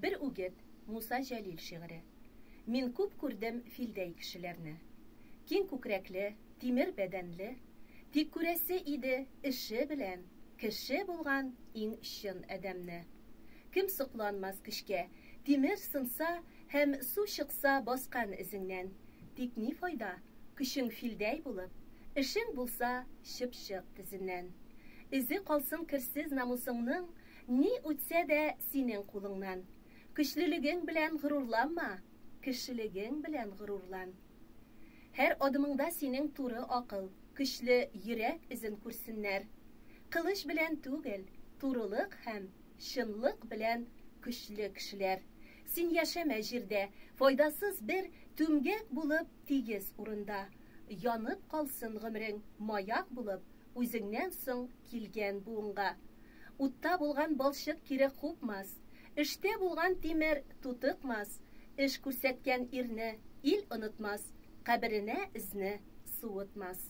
Бер үгет, Муса Җәлил шигыре. Мин күп күрдем филдәй кешеләрне. Киң күкрәкле, тимер бәдәнле. Тик күрәсе иде эше белән Кеше булган иң чын адәмне. Кем сокланмас көчкә, тимер сынса Һәм су чыкса баскан эзеңнән. Тик ни файда, көчең филдәй булып, Эшең булса чыпчык тезеннән. Эзе калсын керсез намусыңның, Ни үтсә дә синең кулыңнан. Көчлелегең белән горурланма, Кешелегең белән горурлан. Һәр адымыңда синең туры акыл, Көчле йөрәк эзен күрсеннәр. Кылыч белән түгел, турылык һәм чынлык белән көчле кешеләр. Син яшәмә җирдә, файдасыз бер түмгәк булып тигез урында. Янып калсын гомерең маяк булып үзеңнән соң килгән буынга. Утта булган балчык кире купмас, Эштә булган тимер тутыкмас, Эш күрсәткән ирне ил онытмас, Каберенә эзне суытмас.